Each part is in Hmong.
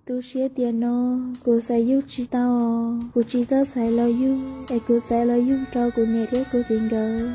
Tu siab tias no kuv xaiv yug tsis tau, kuv tsis txawj xaiv los yug, es kuv xaiv los yug rau kuv niam thiab kuv txiv nkawd,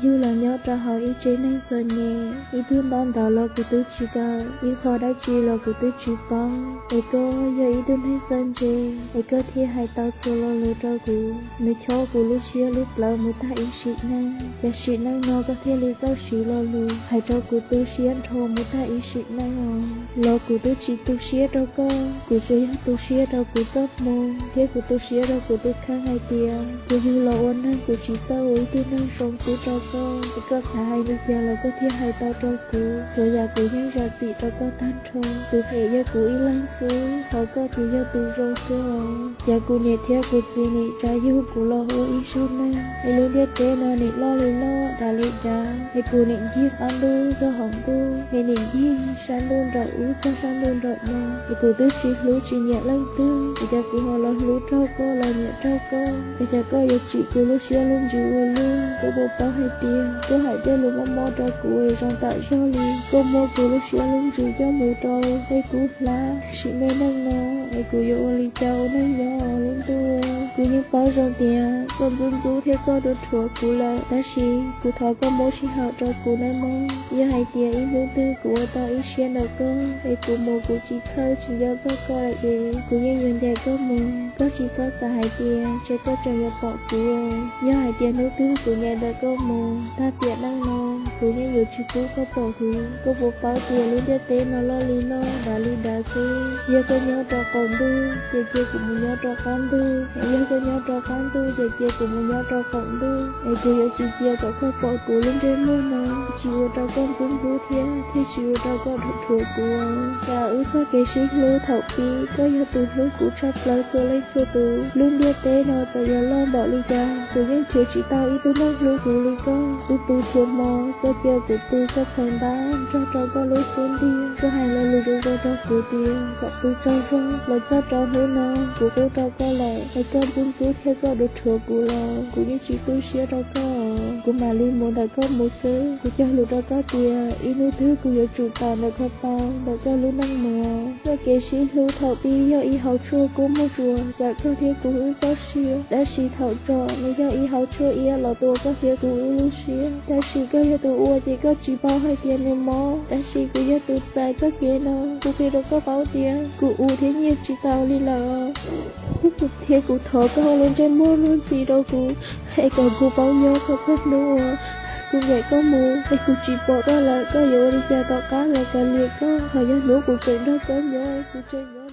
yug los nyob rau hauv ib tsev neeg txom nyem, ib tug ntaub ntawv los kuv twb tsis kawm, ib qho dab tsi los kuv twb tsis paub, es koj yog ib tug neeg txawj ntse, es koj thiaj hais tau txhua lo lus rau kuv. Nws chob kuv lub siab lub plawv mus tag ib sim neej, cas sim neej no koj thiaj li txawj siv lo lus hais rau kuv tu siab nrho mus tag ib sim neej os. Los kuv twb tsis tu siab rau koj, kuv tsuas yog tu siab rau kuv txoj hmoo thiab kuv tu siab rau kuv tus kheej hais tias kuv yug los ua neeg kuv tsis txawj ua ib tug neeg zoo pub rau koj, es koj xav hais li cas los koj thiaj hais tau rau kuv. Txhua yam kuv yeej zam txim rau koj tag nrho. Tus phem yog kuv ib leeg xwb, hos koj ces yog tus zoo xwb os. Cas kuv niam thiab kuv txiv nim tsa yug kuv los ua ib zaug neeg, es lub ntiaj teb no nim loj li loj, dav li dav, es kuv nim ncig qab ntuj txog hauv ntuj, es nim ncig sab ntuj nram ub txog sab ntuj nram no, es kuv twb tsis hlub tsis nyiam leej twg, es cas kuv ho los hlub raug koj los nyiam raug koj, es cas koj yuav tsim kuv lub siab lub ntsws ua luaj. Koj puas paub hais tias koj hais tej lus mob mob rau kuv es zoo tam zog li, koj muab kuv lub siab lub ntsws coj mus rau tej kub hlab. Sim neej no es kuv yuav ua li cas ua neej nyob lub ntuj? Kuv yeej paub zoo tias koj ntxub ntxub thiab koj rhuav rhuav kuv lawm, tab sis kuv thov koj muab sij hawm rau kuv nawb mog. Yog hais tias ib hnub twg kuv ua tau ib siab ntawm koj, es kuv mus kuv tsis txhawj tsis nco txog koj lawm ces kuv yeej yuav ncaim koj mus. Koj tsis txhob xav hais tias ntshe koj tseem yuav pom kuv. Yog hais tias hnub twg kuv ncaim ntawm koj mus tag tiam neej no, kuv yeej yuav tsis pub koj pom kuv. Koj puas paub tias lub ntiaj teb no loj li loj, dav li dav xwb. Yog koj nyob rau qaum ntuj ces cia kuv mus nyob rau qab ntuj, yog koj nyob rau qab ntuj ces cia kuv mus nyob rau qaum ntuj, es kuv yuav tsis cia kom koj pom kuv lub ntsej muag no, tsis ua rau koj ntxub ntxub thiab thiaj tsis ua rau koj rhuav rhuav kuv. Cas wb txoj kev sib hlub thaum pib koj yog tus hlub kuv tshaj plaws txhua leej txhua tus. Lub ntiaj teb no txawm yuav loj npaum li cas, kuv yeej nrhiav tsis tau ib tug neeg hlub kuv li koj. Kuv pw txhua hmo koj cia kuv pw koj txhais npab nrog rau koj lub xub ntiag. Koj hais lo lus zoo zoo rau kuv tias kom pw tsaug zog. Los txog rau hnub no kuv qub rau koj lawm, es koj ntxub ntxub thiab koj rhuav rhuav kuv los kuv yeej tsis tu siab rau koj. Kuv mam li mus ntawm koj mus xwb. Kuv cog lus rau koj tias ib hnub twg kuv yuav tsum tawm ntawm koj tau ntawm koj lub neej mus. Txoj kev sib hlub thaum pib yog ib hauv tshuaj kub muag tsuas kom koj thiab kuv wb txoj sia, tab sis thaum tso nws yog ib hauv tshuaj iab los tua koj thiab kuv wb lub siab. Tab sis koj yog tus ua ces koj tsis paub hais tias nws mob, tab sis kuv yog tus txais txoj kev no. Kuv qhia rau koj paub tias kuv ua thiab nyiaj tsis tau li lawm, thiab kuv thov koj lub ntsej muag muab ntxiv rau kuv, es kom kuv paub nyob kom txog hnub uas kuv ncaim koj mus es kuv tsis pom koj lawm, koj yuav ua li cas tom qab los kav liam koj. Ho yog hnub kuv tseem nrog koj nyob, kuv tseem nyob